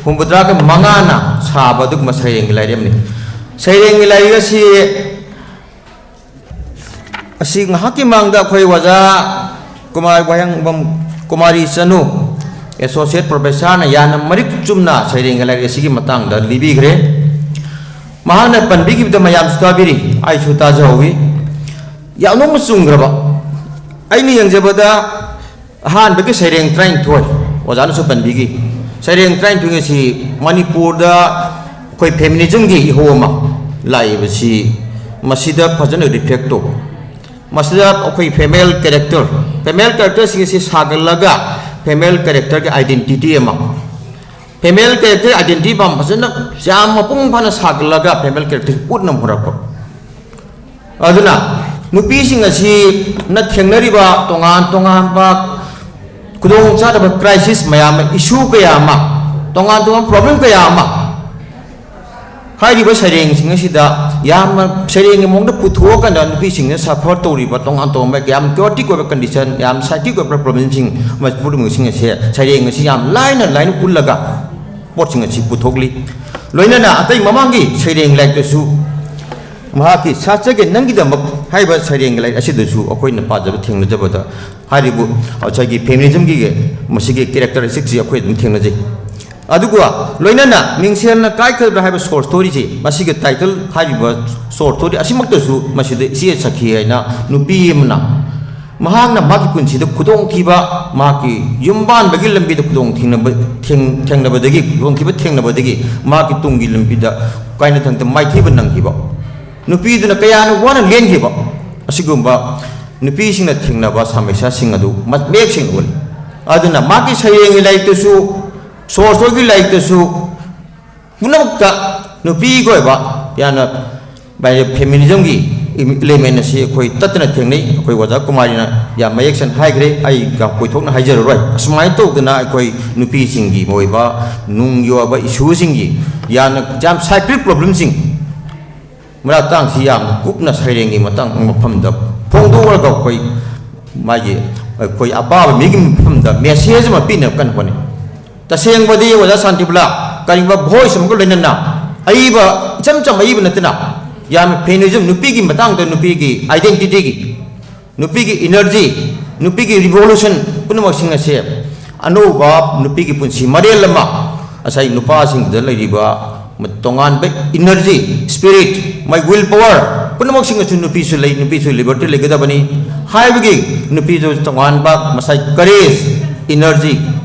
ꯍꯨꯝꯐꯨꯇꯔꯥꯒ ꯃꯉꯥꯅ ꯁꯥꯕ ꯑꯗꯨꯒꯨꯝꯕ ꯁꯩꯔꯦꯡꯒꯤ ꯂꯥꯏꯔꯤꯛ ꯑꯃꯅꯤ꯫ ꯁꯩꯔꯦꯡꯒꯤ ꯂꯥꯏꯔꯤꯛ ꯑꯁꯤ, ꯑꯁꯤ ꯉꯥꯏꯍꯥꯛꯀꯤ ꯃꯥꯡꯗ ꯑꯩꯈꯣꯏ ꯑꯣꯖꯥ ꯀꯨꯃꯥꯔ ꯋꯥꯍꯦꯡꯕꯝ, ꯀꯨꯃꯥꯔꯤ ꯆꯅꯨ, associate professorꯅ ꯌꯥꯝꯅ ꯃꯔꯤꯛ ꯆꯨꯝꯅ ꯁꯩꯔꯦꯡꯒꯤ ꯂꯥꯏꯔꯤꯛ ꯑꯁꯤꯒꯤ ꯃꯇꯥꯡꯗ ꯂꯤꯕꯤꯈ꯭ꯔꯦ꯫ ꯃꯍꯥꯛꯅ ꯄꯟꯕꯤꯈꯤꯕꯗ ꯃꯌꯥꯝꯁꯨ ꯇꯥꯕꯤꯔꯤ, ꯑꯩꯁꯨ ꯇꯥꯖꯍꯧꯏ꯫ ꯌꯥꯝ ꯅꯣꯛꯅ ꯆꯨꯝꯈ꯭ꯔꯕ꯫ ꯑꯩꯅ ꯌꯦꯡꯖꯕꯗ ꯑꯍꯥꯟꯕꯒꯤ ꯁꯩꯔꯦꯡ ꯇꯔꯥꯅꯤꯊꯣꯏ, ꯑꯣꯖꯥꯅꯁꯨ ꯄꯟꯕꯤꯈꯤ, ꯁꯩꯔꯦꯡ ꯇꯔꯥꯅꯤꯊꯣꯏ ꯑꯁꯤ ꯃꯅꯤꯄꯨꯔꯗ ꯑꯩꯈꯣꯏ feminismꯒꯤ ꯏꯍꯧ ꯑꯃ ꯂꯥꯛꯏꯕꯁꯤ ꯃꯁꯤꯗ ꯐꯖꯅ reflect ꯇꯧꯕ꯫ ꯃꯁꯤꯗ ꯑꯩꯈꯣꯏ female character, female characterꯁꯤꯡ ꯑꯁꯤ ꯁꯥꯒꯠꯂꯒ female characterꯒꯤ identity ꯑꯃ, female character identity ꯑꯃ ꯐꯖꯅ ꯌꯥꯝ ꯃꯄꯨꯡ ꯐꯥꯅ ꯁꯥꯒꯠꯂꯒ female character ꯎꯠꯅꯕ ꯍꯣꯠꯅꯔꯛꯄ꯫ ꯑꯗꯨꯅ ꯅꯨꯄꯤꯁꯤꯡ ꯑꯁꯤꯅ ꯊꯦꯡꯅꯔꯤꯕ ꯇꯣꯉꯥꯟ ꯇꯣꯉꯥꯟꯕ ꯈꯨꯗꯣꯡꯆꯥꯗꯕ crisis ꯃꯌꯥꯝ ꯑꯃ, issue ꯀꯌꯥ ꯑꯃ, ꯇꯣꯉꯥꯟ ꯇꯣꯉꯥꯟꯕ problem ꯀꯌꯥ ꯑꯃ ꯍꯥꯏꯔꯤꯕ ꯁꯩꯔꯦꯡꯁꯤꯡ ꯑꯁꯤꯗ ꯌꯥꯝꯅ ꯁꯩꯔꯦꯡꯒꯤ ꯃꯑꯣꯡꯗ ꯄꯨꯊꯣꯛꯑꯀꯥꯟꯗ ꯅꯨꯄꯤꯁꯤꯡꯅ suffer ꯇꯧꯔꯤꯕ ꯇꯣꯉꯥꯟ ꯇꯣꯉꯥꯟꯕ ꯌꯥꯝ chaotic ꯑꯣꯏꯕ condition, ꯌꯥꯝ psychic ꯑꯣꯏꯕ problemꯁꯤꯡ, ꯄꯨꯝꯅꯃꯛꯁꯤꯡ ꯑꯁꯦ ꯁꯩꯔꯦꯡ ꯑꯁꯤ ꯌꯥꯝ ꯂꯥꯏꯅ ꯂꯥꯏꯅ ꯎꯠꯂꯒ ꯄꯣꯠꯁꯤꯡ ꯑꯁꯤ ꯄꯨꯊꯣꯛꯂꯤ꯫ ꯂꯣꯏꯅꯅ ꯑꯇꯩ ꯃꯃꯥꯡꯒꯤ ꯁꯩꯔꯦꯡ ꯂꯥꯏꯔꯤꯛꯇꯁꯨ ꯃꯍꯥꯛꯀꯤ ꯁꯥꯠꯆꯒꯦ ꯅꯪꯒꯤꯗꯃꯛ ꯍꯥꯏꯕ ꯁꯩꯔꯦꯡꯒꯤ ꯂꯥꯏꯔꯤꯛ ꯑꯁꯤꯗꯁꯨ ꯑꯩꯈꯣꯏꯅ ꯄꯥꯖꯕ ꯊꯦꯡꯅꯖꯕꯗ ꯍꯥꯏꯔꯤꯕ ꯉꯁꯥꯏꯒꯤ feminismꯒꯤ ꯃꯁꯤꯒꯤ characteristicꯁꯤ ꯑꯩꯈꯣꯏ ꯑꯗꯨꯝ ꯊꯦꯡꯅꯖꯩ꯫ ꯑꯗꯨꯒ ꯂꯣꯏꯅꯅ ꯃꯤꯡꯁꯦꯜꯅ ꯀꯥꯏꯈ꯭ꯔꯕ꯭ꯔꯥ ꯍꯥꯏꯕ short storyꯁꯤ, ꯃꯁꯤꯒꯤ title ꯍꯥꯏꯔꯤꯕ short story ꯑꯁꯤꯃꯛꯇꯁꯨ ꯃꯁꯤꯗ ꯏꯆꯦ ꯁꯈꯤ ꯍꯥꯏꯅ ꯅꯨꯄꯤ ꯑꯃꯅ ꯃꯍꯥꯛꯅ ꯃꯍꯥꯛꯀꯤ ꯄꯨꯟꯁꯤꯗ ꯈꯨꯗꯣꯡꯊꯤꯕ, ꯃꯍꯥꯛꯀꯤ ꯌꯨꯝ ꯄꯥꯟꯕꯒꯤ ꯂꯝꯕꯤꯗ ꯈꯨꯗꯣꯡ ꯊꯤꯅꯕ-, ꯊꯦꯡ-, ꯊꯦꯡꯅꯕꯗꯒꯤ, ꯈꯨꯗꯣꯡꯊꯤꯕ ꯊꯦꯡꯅꯕꯗꯒꯤ ꯃꯍꯥꯛꯀꯤ ꯇꯨꯡꯒꯤ ꯂꯝꯕꯤꯗ ꯀꯥꯏꯅꯊꯪꯗ ꯃꯥꯏꯊꯤꯕ ꯅꯪꯈꯤꯕ, ꯅꯨꯄꯤꯗꯨꯅ ꯀꯌꯥꯅ ꯋꯥꯅ ꯂꯦꯟꯈꯤꯕ, ꯑꯁꯤꯒꯨꯝꯕ ꯅꯨꯄꯤꯁꯤꯡꯅ ꯊꯦꯡꯅꯕ ꯁꯃꯁ꯭ꯌꯥꯁꯤꯡ ꯑꯗꯨ ꯃ-, ꯃꯌꯦꯛ ꯁꯦꯡꯅ ꯎꯠꯂꯤ꯫ ꯑꯗꯨꯅ ꯃꯥꯒꯤ ꯁꯩꯔꯦꯡꯒꯤ ꯂꯥꯏꯔꯤꯛꯇꯁꯨ, ꯁꯣꯔꯁ ꯍꯣꯏꯒꯤ ꯂꯥꯏꯔꯤꯛꯇꯁꯨ ꯄꯨꯝꯅꯃꯛꯇ ꯅꯨꯄꯤꯒꯤ ꯑꯣꯏꯕ ꯌꯥꯝꯅ ꯐꯦꯃꯤꯅꯤꯖꯝꯒꯤ ꯏꯂꯦꯃꯦꯟ ꯑꯁꯤ ꯑꯩꯈꯣꯏ ꯇꯠꯇꯅ ꯊꯦꯡꯅꯩ꯫ ꯑꯩꯈꯣꯏ ꯑꯣꯖꯥ ꯀꯨꯃꯥꯔꯤꯅ ꯌꯥꯝ ꯃꯌꯦꯛ ꯁꯦꯡꯅ ꯍꯥꯏꯈ꯭ꯔꯦ, ꯑꯩ ꯌꯥꯝ ꯀꯣꯏꯊꯣꯛꯅ ꯍꯥꯏꯖꯔꯔꯣꯏ꯫ ꯑꯁꯨꯃꯥꯏꯅ ꯇꯧꯗꯅ ꯑꯩꯈꯣꯏ ꯅꯨꯄꯤꯁꯤꯡꯒꯤ ꯑꯣꯏꯕ ꯅꯨꯡꯒꯤ ꯑꯣꯏꯕ ꯏꯁꯨꯁꯤꯡꯒꯤ ꯌꯥꯝꯅ, ꯌꯥꯝ ꯁꯥꯏꯀ꯭ꯔꯤꯛ ꯄ꯭ꯔꯣꯕ꯭ꯂꯦꯝꯁꯤꯡ ꯃꯇꯥꯡꯁꯤ ꯌꯥꯝ ꯀꯨꯞꯅ ꯁꯩꯔꯦꯡꯒꯤ ꯃꯇꯥꯡ ꯃꯐꯝꯗ ꯐꯣꯡꯗꯣꯛꯂꯒ ꯑꯩꯈꯣꯏ ꯃꯥꯒꯤ, ꯑꯩꯈꯣꯏ ꯑꯄꯥꯕ ꯃꯤꯒꯤ ꯃꯐꯝꯗ ꯃꯦꯁꯦꯖ ꯑꯃ ꯄꯤꯅꯕ ꯀꯟꯅ ꯍꯣꯠꯅꯩ꯫ ꯇꯁꯦꯡꯕꯗꯤ ꯑꯣꯖꯥ ꯁꯥꯟꯇꯤꯕꯂꯥ, ꯀꯔꯤꯒꯨꯝꯕ ꯚꯣꯏꯁ ꯑꯃꯒ ꯂꯣꯏꯅꯅ ꯑꯏꯕ, ꯏꯆꯝ ꯆꯝꯕ ꯑꯏꯕ ꯅꯠꯇꯅ, ꯌꯥꯝꯅ ꯐꯦꯃꯤꯅꯤꯖꯝ, ꯅꯨꯄꯤꯒꯤ ꯃꯇꯥꯡꯗ, ꯅꯨꯄꯤꯒꯤ ꯑꯥꯏꯗꯦꯟꯇꯤꯇꯤꯒꯤ, ꯅꯨꯄꯤꯒꯤ ꯏꯅꯔꯖꯤ, ꯅꯨꯄꯤꯒꯤ ꯔꯤꯚꯣꯂꯨꯁꯟ ꯄꯨꯝꯅꯃꯛꯁꯤꯡ ꯑꯁꯦ ꯑꯅꯧꯕ ꯅꯨꯄꯤꯒꯤ ꯄꯨꯟꯁꯤ ꯃꯔꯦꯜ ꯑꯃ, ꯉꯁꯥꯏ ꯅꯨꯄꯥꯁꯤꯡꯗ ꯂꯩꯔꯤꯕ ꯇꯣꯉꯥꯟꯕ energy, spirit, my will power ꯄꯨꯝꯅꯃꯛꯁꯤꯡ ꯑꯁꯨ ꯅꯨꯄꯤꯁꯨ ꯂꯩ, ꯅꯨꯄꯤꯁꯨ ꯂꯤꯕꯔꯇꯤ ꯂꯩꯒꯗꯕꯅꯤ ꯍꯥꯏꯕꯒꯤ, ꯅꯨꯄꯤꯁꯨ ꯇꯣꯉꯥꯟꯕ ꯃꯁꯥꯏ ꯀꯔꯦꯖ, ꯏꯅꯔꯖꯤ,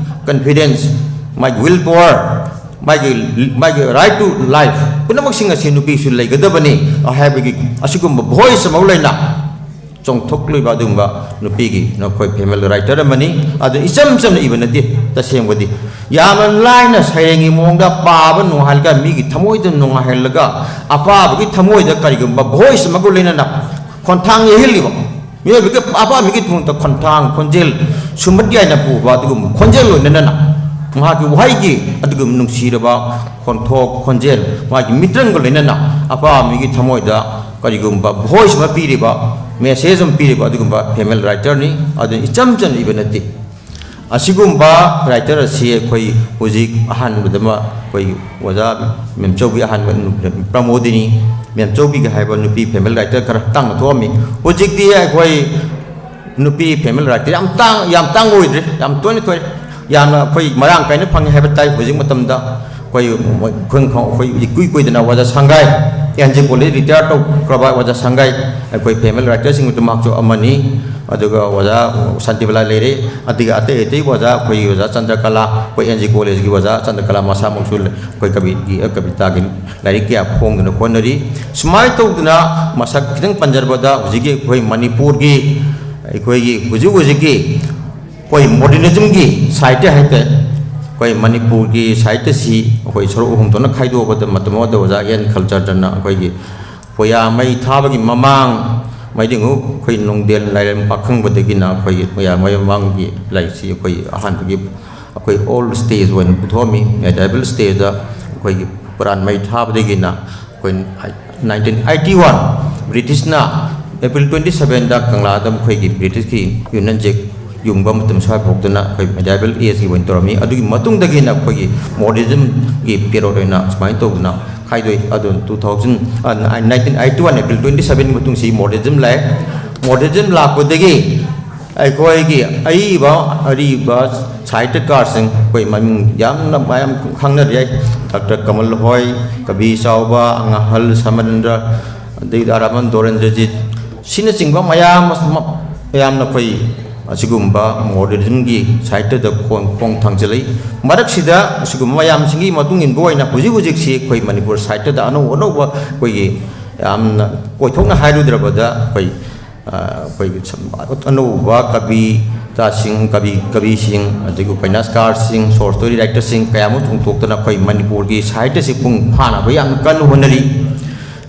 ꯀꯟꯐꯤꯗꯦꯟꯁ, ꯃꯥꯒꯤ ꯋꯤꯜ ꯄꯋꯥꯔ, ꯃꯥꯒꯤ, ꯃꯥꯒꯤ right to life ꯄꯨꯝꯅꯃꯛꯁꯤꯡ ꯑꯁꯤ ꯅꯨꯄꯤꯁꯨ ꯂꯩꯒꯗꯕꯅꯤ ꯍꯥꯏꯕꯒꯤ ꯑꯁꯤꯒꯨꯝꯕ ꯚꯣꯏꯁ ꯑꯃ ꯂꯩꯅ ꯆꯣꯡꯊꯣꯛꯂꯤꯕ ꯑꯗꯨꯒꯨꯝꯕ ꯅꯨꯄꯤꯒꯤ ꯅꯈꯣꯏ ꯐꯦꯃꯤꯂꯤ ꯔꯥꯏꯇꯔ ꯑꯃꯅꯤ꯫ ꯑꯗꯨ ꯏꯆꯝ ꯆꯝꯅ ꯏꯕ ꯅꯠꯇꯦ, ꯇꯁꯦꯡꯕꯗꯤ ꯌꯥꯝꯅ ꯂꯥꯏꯅ ꯁꯩꯔꯦꯡꯒꯤ ꯃꯑꯣꯡꯗ ꯄꯥꯕ ꯅꯨꯡꯉꯥꯏꯍꯜꯂꯒ, ꯃꯤꯒꯤ ꯊꯃꯣꯏꯗ ꯅꯨꯡꯉꯥꯏꯍꯜꯂꯒ, ꯑꯄꯥꯕꯒꯤ ꯊꯃꯣꯏꯗ ꯀꯔꯤꯒꯨꯝꯕ ꯚꯣꯏꯁ ꯑꯃꯒ ꯂꯣꯏꯅꯅ ꯈꯣꯟꯊꯥꯡ ꯌꯩꯍꯜꯂꯤꯕ, ꯃꯤꯑꯣꯏꯕꯒꯤ ꯑꯄꯥꯝꯕꯒꯤ ꯊꯃꯣꯏꯗ ꯈꯣꯟꯊꯥꯡ, ꯈꯣꯟꯖꯦꯜ ꯁꯨꯝꯕꯠ ꯌꯥꯏꯅ ꯄꯨꯕ ꯑꯗꯨꯒꯨꯝꯕ ꯈꯣꯟꯖꯦꯜ ꯂꯣꯏꯅꯅ, ꯃꯍꯥꯛꯀꯤ ꯋꯥꯍꯩꯒꯤ ꯑꯗꯨꯒꯨꯝꯕ ꯅꯨꯡꯁꯤꯔꯕ ꯈꯣꯟꯊꯣꯛ, ꯈꯣꯟꯖꯦꯜ, ꯃꯥꯒꯤ ꯃꯤꯇ꯭ꯔꯪꯒ ꯂꯣꯏꯅꯅ ꯑꯄꯥꯝꯕꯒꯤ ꯊꯃꯣꯏꯗ ꯀꯔꯤꯒꯨꯝꯕ ꯚꯣꯏꯁ ꯑꯃ ꯄꯤꯔꯤꯕ, ꯃꯦꯁꯦꯖ ꯑꯃ ꯄꯤꯔꯤꯕ ꯑꯗꯨꯒꯨꯝꯕ ꯐꯦꯃꯤꯂꯤ ꯔꯥꯏꯇꯔꯅꯤ꯫ ꯑꯗꯨꯅ ꯏꯆꯝ ꯆꯝꯅ ꯏꯕ ꯅꯠꯇꯦ꯫ ꯑꯁꯤꯒꯨꯝꯕ ꯔꯥꯏꯇꯔ ꯑꯁꯤ ꯑꯩꯈꯣꯏ ꯍꯧꯖꯤꯛ ꯑꯍꯥꯟꯕꯗꯃꯛ ꯑꯩꯈꯣꯏ ꯑꯣꯖꯥ ꯃꯦꯝꯆꯧꯕꯤ, ꯑꯍꯥꯟꯕ ꯅꯨ-, ꯄ꯭ꯔꯃꯣꯗꯤꯅꯤ ꯃꯦꯝꯆꯧꯕꯤꯒ ꯍꯥꯏꯕ ꯅꯨꯄꯤ ꯐꯦꯃꯤꯂꯤ ꯔꯥꯏꯇꯔ ꯈꯔ ꯇꯥꯡꯅ ꯊꯣꯛꯑꯝꯃꯤ꯫ ꯍꯧꯖꯤꯛꯇꯤ ꯑꯩꯈꯣꯏ ꯅꯨꯄꯤ ꯐꯦꯃꯤꯂꯤ ꯔꯥꯏꯇꯔ ꯌꯥꯝ ꯇꯥꯡ-, ꯌꯥꯝ ꯇꯥꯡꯕ ꯑꯣꯏꯗ꯭ꯔꯦ, ꯌꯥꯝ ꯇꯣꯏꯅ ꯊꯣꯛꯑꯦ꯫ ꯌꯥꯝꯅ ꯑꯩꯈꯣꯏ ꯃꯔꯥꯡ ꯀꯥꯏꯅ ꯐꯪꯉꯦ ꯍꯥꯏꯕ ꯇꯥꯏ ꯍꯧꯖꯤꯛ ꯃꯇꯝꯗ꯫ ꯑꯩꯈꯣꯏ, ꯑꯩꯈꯣꯏ, ꯑꯩꯈꯣꯏ ꯏꯀꯨꯏ ꯀꯨꯏꯗꯅ ꯑꯣꯖꯥ ꯁꯪꯒꯥꯏ, ꯑꯦꯟ ꯖꯤ ꯀꯣꯂꯦꯖ ꯔꯤꯇꯥꯌꯔ ꯇꯧꯈ꯭ꯔꯕ ꯑꯣꯖꯥ ꯁꯪꯒꯥꯏ, ꯑꯩꯈꯣꯏ ꯐꯦꯃꯤꯂꯤ ꯔꯥꯏꯇꯔꯁꯤꯡ ꯑꯗꯨ ꯃꯍꯥꯛꯁꯨ ꯑꯃꯅꯤ꯫ ꯑꯗꯨꯒ ꯑꯣꯖꯥ ꯁꯥꯟꯇꯤꯕꯂꯥ ꯂꯩꯔꯦ, ꯑꯗꯨꯒ ꯑꯇꯩ ꯑꯇꯩ ꯑꯣꯖꯥ, ꯑꯩꯈꯣꯏꯒꯤ ꯑꯣꯖꯥ ꯆꯟꯗ꯭ꯔꯀꯂꯥ, ꯑꯩꯈꯣꯏ ꯑꯦꯟ ꯖꯤ ꯀꯣꯂꯦꯖꯀꯤ ꯑꯣꯖꯥ ꯆꯟꯗ꯭ꯔꯀꯂꯥ ꯃꯁꯥꯃꯛꯁꯨ ꯑꯩꯈꯣꯏ ꯀꯕꯤꯒꯤ, ꯀꯕꯤꯇꯥꯒꯤ ꯂꯥꯏꯔꯤꯛ ꯀꯌꯥ ꯐꯣꯡꯗꯨꯅ ꯈꯣꯠꯅꯔꯤ꯫ ꯁꯨꯃꯥꯏꯅ ꯇꯧꯗꯅ ꯃꯁꯛ ꯈꯤꯇꯪ ꯄꯟꯖꯔꯕꯗ ꯍꯧꯖꯤꯛꯀꯤ ꯑꯩꯈꯣꯏ ꯃꯅꯤꯄꯨꯔꯒꯤ, ꯑꯩꯈꯣꯏꯒꯤ ꯍꯧꯖꯤꯛ ꯍꯧꯖꯤꯛꯀꯤ ꯑꯩꯈꯣꯏ ꯃꯣꯗꯔꯅꯤꯖꯝꯒꯤ ꯁꯥꯍꯤꯇ꯭ꯌ ꯍꯥꯏꯇꯥꯔꯦ, ꯑꯩꯈꯣꯏ ꯃꯅꯤꯄꯨꯔꯒꯤ ꯁꯥꯍꯤꯇ꯭ꯌꯁꯤ ꯑꯩꯈꯣꯏ ꯁꯔꯨꯛ ꯑꯍꯨꯝ ꯊꯣꯛꯅ ꯈꯥꯏꯗꯣꯛꯄꯗ, ꯃꯇꯝ ꯑꯃꯗ ꯑꯣꯖꯥ ꯑꯦꯟ ꯈꯜꯆꯔꯗꯅ ꯑꯩꯈꯣꯏꯒꯤ ꯄꯣꯌꯥ ꯃꯩ ꯊꯥꯕꯒꯤ ꯃꯃꯥꯡ, ꯃꯩꯗꯤꯉꯨ ꯑꯩꯈꯣꯏ ꯅꯨꯡꯗꯦꯜ ꯂꯥꯏꯔꯦꯝ ꯄꯥꯈꯪꯕꯗꯒꯤꯅ ꯑꯩꯈꯣꯏꯒꯤ ꯄꯣꯌꯥ ꯃꯩ ꯃꯃꯥꯡꯒꯤ ꯂꯥꯏꯔꯤꯛꯁꯤ ꯑꯩꯈꯣꯏ ꯑꯍꯥꯟꯕꯒꯤ ꯑꯩꯈꯣꯏ ꯑꯣꯜ ꯁ꯭ꯇꯦꯖ ꯑꯣꯏꯅ ꯄꯨꯊꯣꯛꯑꯝꯃꯤ꯫ ꯃꯦꯗꯥꯏꯕꯜ ꯁ꯭ꯇꯦꯖꯇ ꯑꯩꯈꯣꯏꯒꯤ ꯄꯣꯌꯥ ꯃꯩ ꯊꯥꯕꯗꯒꯤꯅ ꯑꯩꯈꯣꯏ nineteen eighty one, ꯕ꯭ꯔꯤꯇꯤꯁꯅ ꯑꯦꯄ꯭ꯔꯤꯜ twenty sevenꯗ ꯀꯪꯂꯥꯗ ꯃꯈꯣꯏꯒꯤ ꯕ꯭ꯔꯤꯇꯤꯁꯀꯤ ꯌꯨꯅꯤꯌꯟ ꯖꯦꯛ ꯌꯨꯡꯕ ꯃꯇꯝ ꯁ꯭ꯋꯥꯏ ꯐꯥꯎꯗꯅ ꯑꯩꯈꯣꯏ ꯃꯦꯗꯥꯏꯕꯜ ꯑꯦꯖꯀꯤ ꯑꯣꯏꯅ ꯇꯧꯔꯝꯃꯤ꯫ ꯑꯗꯨꯒꯤ ꯃꯇꯨꯡꯗꯒꯤꯅ ꯑꯩꯈꯣꯏꯒꯤ ꯃꯣꯗꯔꯅꯤꯖꯝꯒꯤ ꯄꯤꯔꯤꯌꯗ ꯑꯣꯏꯅ ꯁꯨꯃꯥꯏꯅ ꯇꯧꯗꯅ ꯈꯥꯏꯗꯣꯛꯏ꯫ ꯑꯗꯨ two thousand, nineteen eighty one April twenty sevenꯒꯤ ꯃꯇꯨꯡꯁꯤ ꯃꯣꯗꯔꯅꯤꯖꯝ ꯂꯥꯛꯑꯦ꯫ ꯃꯣꯗꯔꯅꯤꯖꯝ ꯂꯥꯛꯄꯗꯒꯤ ꯑꯩꯈꯣꯏꯒꯤ ꯑꯏꯕ ꯑꯔꯤꯕ ꯁꯥꯍꯤꯇ꯭ꯌꯀꯥꯔꯁꯤꯡ, ꯑꯩꯈꯣꯏ ꯃꯃꯤꯡ ꯌꯥꯝꯅ ꯃꯌꯥꯝ ꯈꯪꯅꯔꯤ, ꯗꯥꯛꯇꯔ ꯀꯃꯜ ꯍꯣꯏ, ꯀꯕꯤ ꯆꯥꯎꯕ, ꯑꯉꯥꯍꯜ ꯁꯃꯔꯦꯟꯗ꯭ꯔ, ꯑꯗꯩ ꯔꯥꯃꯟ ꯗꯣꯔꯦꯟꯗ꯭ꯔꯖꯤꯠ, ꯁꯤꯅꯆꯤꯡꯕ ꯃꯌꯥꯝ ꯑꯃ, ꯃꯌꯥꯝꯅ ꯑꯩꯈꯣꯏ ꯑꯁꯤꯒꯨꯝꯕ ꯃꯣꯗꯔꯅꯤꯖꯝꯒꯤ ꯁꯥꯍꯤꯇ꯭ꯌꯗ ꯈꯣꯡ, ꯈꯣꯡ ꯊꯥꯡꯖꯤꯜꯂꯛꯏ꯫ ꯃꯔꯛꯁꯤꯗ ꯑꯁꯤꯒꯨꯝꯕ ꯃꯌꯥꯝꯁꯤꯡꯒꯤ ꯃꯇꯨꯡ ꯏꯟꯕ ꯑꯣꯏꯅ ꯍꯧꯖꯤꯛ ꯍꯧꯖꯤꯛꯁꯤ ꯑꯩꯈꯣꯏ ꯃꯅꯤꯄꯨꯔ ꯁꯥꯍꯤꯇ꯭ꯌꯗ ꯑꯅꯧ ꯑꯅꯧꯕ ꯑꯩꯈꯣꯏꯒꯤ ꯌꯥꯝꯅ ꯀꯣꯏꯊꯣꯛꯅ ꯍꯥꯏꯔꯨꯗ꯭ꯔꯕꯗ ꯑꯩꯈꯣꯏ, ꯑ, ꯑꯩꯈꯣꯏꯒꯤ ꯁꯝ-, ꯑꯅꯧꯕ ꯀꯕꯤꯇꯥꯁꯤꯡ, ꯀꯕꯤ, ꯀꯕꯤꯁꯤꯡ, ꯑꯗꯒꯤ ꯎꯄꯟꯌꯥꯁꯀꯥꯔꯁꯤꯡ, short story writerꯁꯤꯡ ꯀꯌꯥ ꯑꯃ ꯆꯣꯡꯊꯣꯛꯇꯅ ꯑꯩꯈꯣꯏ ꯃꯅꯤꯄꯨꯔꯒꯤ ꯁꯥꯍꯤꯇ꯭ꯌꯁꯤ ꯄꯨꯡ ꯐꯥꯅꯕ ꯌꯥꯝꯅ ꯀꯟꯅ ꯍꯣꯠꯅꯔꯤ꯫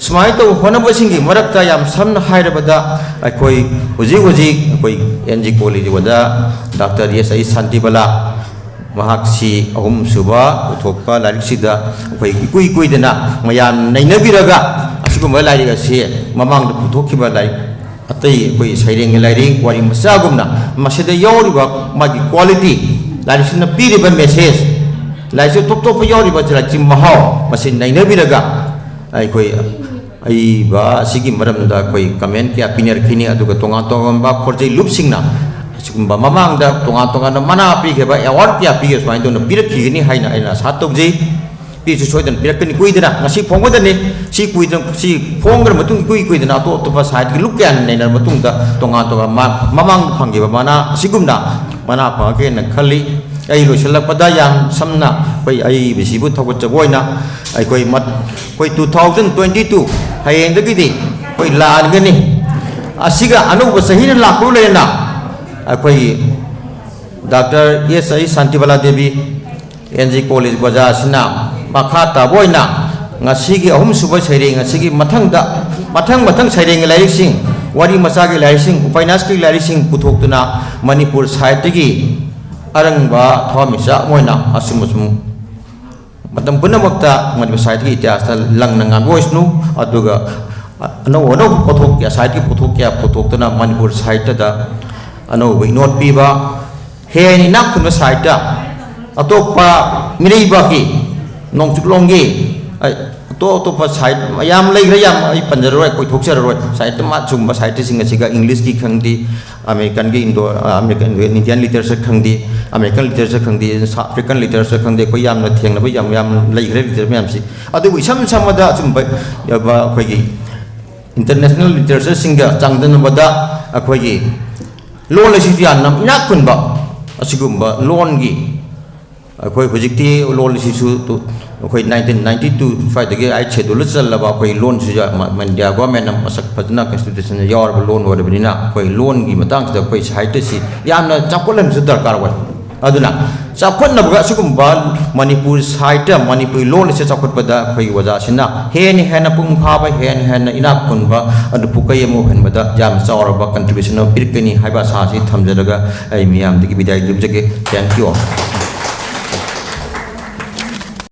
ꯁꯨꯃꯥꯏꯅ ꯇꯧꯕ ꯍꯣꯠꯅꯕꯁꯤꯡꯒꯤ ꯃꯔꯛꯇ ꯌꯥꯝ ꯁꯝꯅ ꯍꯥꯏꯔꯕꯗ ꯑꯩꯈꯣꯏ ꯍꯧꯖꯤꯛ ꯍꯧꯖꯤꯛ ꯑꯩꯈꯣꯏ ꯑꯦꯟ ꯖꯤ ꯀꯣꯂꯦꯖꯀꯤ ꯑꯣꯖꯥ ꯗꯥꯛꯇꯔ ꯑꯦꯁ ꯑꯩ ꯁꯥꯟꯇꯤꯕꯂꯥ, ꯃꯍꯥꯛꯁꯤ ꯑꯍꯨꯝꯁꯨꯕ ꯄꯨꯊꯣꯛꯄ ꯂꯥꯏꯔꯤꯛꯁꯤꯗ ꯑꯩꯈꯣꯏ ꯏꯀꯨꯏ ꯀꯨꯏꯗꯅ ꯃꯌꯥꯝ ꯅꯩꯅꯕꯤꯔꯒ ꯑꯁꯤꯒꯨꯝꯕ ꯂꯥꯏꯔꯤꯛ ꯑꯁꯤ ꯃꯃꯥꯡꯗ ꯄꯨꯊꯣꯛꯈꯤꯕ ꯂꯥꯏꯔꯤꯛ ꯑꯇꯩ ꯑꯩꯈꯣꯏ ꯁꯩꯔꯦꯡꯒꯤ ꯂꯥꯏꯔꯤꯛ, ꯋꯥꯔꯤ ꯃꯆꯥꯒꯨꯝꯅ ꯃꯁꯤꯗ ꯌꯥꯎꯔꯤꯕ ꯃꯥꯒꯤ quality, ꯂꯥꯏꯔꯤꯛꯁꯤꯅ ꯄꯤꯔꯤꯕ message, ꯂꯥꯏꯔꯤꯛꯁꯤ ꯇꯣꯞ ꯇꯣꯞꯄ ꯌꯥꯎꯔꯤꯕ ꯂꯥꯏꯔꯤꯛꯁꯤ ꯃꯍꯥꯎ ꯃꯁꯤ ꯅꯩꯅꯕꯤꯔꯒ ꯑꯩꯈꯣꯏ ꯑꯏꯕ ꯑꯁꯤꯒꯤ ꯃꯔꯝꯗ ꯑꯩꯈꯣꯏ comment ꯀꯌꯥ ꯄꯤꯅꯔꯛꯈꯤꯅꯤ꯫ ꯑꯗꯨꯒ ꯇꯣꯉꯥꯟ ꯇꯣꯉꯥꯟꯕ ꯈꯣꯔꯖꯩ ꯂꯨꯞꯁꯤꯡꯅ ꯑꯁꯤꯒꯨꯝꯕ ꯃꯃꯥꯡꯗ ꯇꯣꯉꯥꯟ ꯇꯣꯉꯥꯟꯕ ꯃꯅꯥ ꯄꯤꯈꯤꯕ, award ꯀꯌꯥ ꯄꯤꯈꯤꯕ ꯁꯨꯃꯥꯏꯅ ꯇꯧꯅ ꯄꯤꯔꯛꯈꯤꯒꯅꯤ ꯍꯥꯏꯅ ꯑꯩꯅ ꯑꯥꯁꯥ ꯇꯧꯖꯩ꯫ ꯄꯤꯁꯨ ꯁꯣꯏꯗꯅ ꯄꯤꯔꯛꯀꯅꯤ꯫ ꯀꯨꯏꯗꯅ ꯉꯁꯤ ꯐꯣꯡꯕꯗꯅꯤ, ꯁꯤ ꯀꯨꯏꯗꯅ, ꯁꯤ ꯐꯣꯡꯈ꯭ꯔ ꯃꯇꯨꯡ ꯏꯀꯨꯏ ꯀꯨꯏꯗꯅ ꯑꯇꯣꯞ ꯑꯇꯣꯞꯄ ꯁꯥꯍꯤꯇ꯭ꯌꯒꯤ ꯂꯨꯞ ꯀꯌꯥꯅ ꯅꯩꯅꯔ ꯃꯇꯨꯡꯗ ꯇꯣꯉꯥꯟ ꯇꯣꯉꯥꯟ ꯃꯥ-, ꯃꯃꯥꯡꯗ ꯐꯪꯈꯤꯕ ꯃꯅꯥ ꯑꯁꯤꯒꯨꯝꯅ ꯃꯅꯥ ꯐꯪꯉꯛꯀꯦꯅ ꯈꯜꯂꯤ꯫ ꯑꯩ ꯂꯣꯏꯁꯤꯜꯂꯛꯄꯗ ꯌꯥꯝ ꯁꯝꯅ ꯑꯩꯈꯣꯏ ꯑꯏꯕꯁꯤꯕꯨ ꯊꯧꯒꯠꯆꯕ ꯑꯣꯏꯅ ꯑꯩꯈꯣꯏ ꯃꯠ-, ꯑꯩꯈꯣꯏ two thousand twenty two ꯍꯌꯦꯡꯗꯒꯤꯗꯤ ꯑꯩꯈꯣꯏ ꯂꯥꯟꯒꯅꯤ꯫ ꯑꯁꯤꯒ ꯑꯅꯧꯕ ꯆꯍꯤꯅ ꯂꯥꯛꯄ ꯂꯩꯔꯅ ꯑꯩꯈꯣꯏꯒꯤ ꯗꯥꯛꯇꯔ ꯑꯦꯁ ꯑꯩ Shantibala Devi, and G college ꯑꯣꯖꯥ ꯑꯁꯤꯅ ꯃꯈꯥ ꯇꯥꯕ ꯑꯣꯏꯅ ꯉꯁꯤꯒꯤ ꯑꯍꯨꯝꯁꯨꯕ ꯁꯩꯔꯦꯡ ꯑꯁꯤꯒꯤ ꯃꯊꯪꯗ, ꯃꯊꯪ ꯃꯊꯪ ꯁꯩꯔꯦꯡꯒꯤ ꯂꯥꯏꯔꯤꯛꯁꯤꯡ, ꯋꯥꯔꯤ ꯃꯆꯥꯒꯤ ꯂꯥꯏꯔꯤꯛꯁꯤꯡ, ꯎꯄꯟꯌꯥꯁꯀꯤ ꯂꯥꯏꯔꯤꯛꯁꯤꯡ ꯄꯨꯊꯣꯛꯇꯨꯅ ꯃꯅꯤꯄꯨꯔ ꯁꯥꯍꯤꯇ꯭ꯌꯒꯤ ꯑꯔꯪꯕ ꯊꯋꯥꯟꯃꯤꯆꯥꯛ ꯑꯃ ꯑꯣꯏꯅ ꯑꯁꯨꯝ ꯑꯁꯨꯝ ꯃꯇꯝ ꯄꯨꯝꯅꯃꯛꯇ ꯃꯅꯤꯄꯨꯔ ꯁꯥꯍꯤꯇ꯭ꯌꯒꯤ ꯏꯇꯤꯍꯥꯁꯇ ꯂꯪꯅ ꯉꯥꯟꯕ ꯑꯣꯏꯁꯅꯨ, ꯑꯗꯨꯒ ꯑꯅꯧ ꯑꯅꯧꯕ ꯄꯣꯠꯊꯣꯛ ꯀꯌꯥ, ꯁꯥꯍꯤꯇ꯭ꯌꯒꯤ ꯄꯣꯠꯊꯣꯛ ꯀꯌꯥ ꯄꯨꯊꯣꯛꯇꯨꯅ ꯃꯅꯤꯄꯨꯔ ꯁꯥꯍꯤꯇ꯭ꯌꯗ ꯑꯅꯧꯕ ꯏꯅꯣꯠ ꯄꯤꯕ, ꯍꯦꯟꯅ ꯏꯅꯥꯛ ꯈꯨꯟꯕ ꯁꯥꯍꯤꯇ꯭ꯌ, ꯑꯇꯣꯞꯄ ꯃꯤꯔꯩꯕꯥꯛꯀꯤ, ꯅꯣꯡꯆꯨꯞꯂꯣꯝꯒꯤ, ꯑꯩ, ꯑꯇꯣꯞ ꯑꯇꯣꯞꯄ ꯁꯥꯍꯤꯇ꯭ꯌ ꯃꯌꯥꯝ ꯂꯩꯈ꯭ꯔꯦ, ꯌꯥꯝ ꯑꯩ ꯄꯟꯖꯔꯔꯣꯏ, ꯀꯣꯏꯊꯣꯛꯆꯔꯔꯣꯏ, ꯁꯥꯍꯤꯇ꯭ꯌ ꯃꯥ-, ꯁꯨꯝꯕ ꯁꯥꯍꯤꯇ꯭ꯌꯁꯤꯡ ꯑꯁꯤꯒ ꯏꯪꯂꯤꯁꯀꯤ ꯈꯪꯗꯦ, ꯑꯃꯦꯔꯤꯀꯟꯒꯤ ꯏꯟꯗꯣ, ꯑ, ꯑꯃꯦꯔꯤꯀꯟ, ꯏꯟꯗꯤꯌꯥꯟ ꯂꯤꯇꯔꯦꯆꯔ ꯈꯪꯗꯦ, ꯑꯃꯦꯔꯤꯀꯟ ꯂꯤꯇꯔꯦꯆꯔ ꯈꯪꯗꯦ, ꯁꯥꯎꯠ ꯑꯐ꯭ꯔꯤꯀꯟ ꯂꯤꯇꯔꯦꯆꯔ ꯈꯪꯗꯦ, ꯑꯩꯈꯣꯏ ꯌꯥꯝꯅ ꯊꯦꯡꯅꯕ ꯌꯥꯝ, ꯌꯥꯝ ꯂꯩꯈ꯭ꯔꯦ ꯂꯤꯇꯔꯦꯆꯔ ꯃꯌꯥꯝꯁꯤ꯫ ꯑꯗꯨꯕꯨ ꯏꯁꯝ ꯁꯝꯕꯗ ꯑꯆꯨꯝꯕ, ꯑ, ꯑꯩꯈꯣꯏꯒꯤ ꯏꯟꯇꯔꯅꯦꯁꯅꯦꯜ ꯂꯤꯇꯔꯦꯆꯔꯁꯤꯡꯒ ꯆꯥꯡꯗꯝꯅꯕꯗ ꯑꯩꯈꯣꯏꯒꯤ ꯂꯣꯟ ꯑꯁꯤꯁꯨ ꯌꯥꯝꯅ ꯏꯅꯥꯛ ꯈꯨꯟꯕ, ꯑꯁꯤꯒꯨꯝꯕ ꯂꯣꯟꯒꯤ ꯑꯩꯈꯣꯏ ꯍꯧꯖꯤꯛꯇꯤ ꯂꯣꯟ ꯑꯁꯤꯁꯨ ꯇꯨ-, ꯑꯩꯈꯣꯏ nineteen ninety two ꯁ꯭ꯋꯥꯏꯗꯒꯤ Eighth Schedule ꯆꯜꯂꯕ ꯑꯩꯈꯣꯏ ꯂꯣꯟꯁꯤꯁꯨ ꯌꯥꯝ ꯃ-, ꯃ-, ꯏꯟꯗꯤꯌꯥ ꯒꯣꯔꯃꯦꯟꯅ ꯃꯁꯛ ꯐꯖꯅ ꯀꯟꯁꯇꯤꯇ꯭ꯌꯨꯁꯟꯗ ꯌꯥꯎꯔꯕ ꯂꯣꯟ ꯑꯣꯏꯔꯕꯅꯤꯅ, ꯑꯩꯈꯣꯏ ꯂꯣꯟꯒꯤ ꯃꯇꯥꯡꯁꯤꯗ ꯑꯩꯈꯣꯏ ꯁꯥꯍꯤꯇ꯭ꯌꯁꯤ ꯌꯥꯝꯅ ꯆꯥꯎꯈꯠꯍꯟꯕꯁꯨ ꯗꯔꯀꯥꯔ ꯑꯣꯏ꯫ ꯑꯗꯨꯅ ꯆꯥꯎꯈꯠꯅꯕꯒ ꯑꯁꯤꯒꯨꯝꯕ ꯃꯅꯤꯄꯨꯔ ꯁꯥꯍꯤꯇ꯭ꯌ, ꯃꯅꯤꯄꯨꯔꯤ ꯂꯣꯟ ꯑꯁꯤ ꯆꯥꯎꯈꯠꯄꯗ ꯑꯩꯈꯣꯏꯒꯤ ꯑꯣꯖꯥꯁꯤꯅ ꯍꯦꯟꯅ ꯍꯦꯟꯅ ꯄꯨꯡ ꯐꯥꯕ, ꯍꯦꯟꯅ ꯍꯦꯟꯅ ꯏꯅꯥꯛ ꯈꯨꯟꯕ, ꯑꯗꯨ ꯄꯨꯀꯩ ꯑꯃ ꯑꯣꯏꯍꯟꯕꯗ ꯌꯥꯝꯅ ꯆꯥꯎꯔꯕ ꯀꯟꯇ꯭ꯔꯤꯕ꯭ꯌꯨꯁꯟ ꯑꯃ ꯄꯤꯔꯛꯀꯅꯤ ꯍꯥꯏꯕ ꯑꯁꯥ ꯑꯁꯤ ꯊꯝꯖꯔꯒ ꯑꯩ ꯃꯤꯌꯥꯝꯗꯒꯤ ꯕꯤꯗꯥꯏ ꯂꯧꯖꯒꯦ꯫ Thank you all.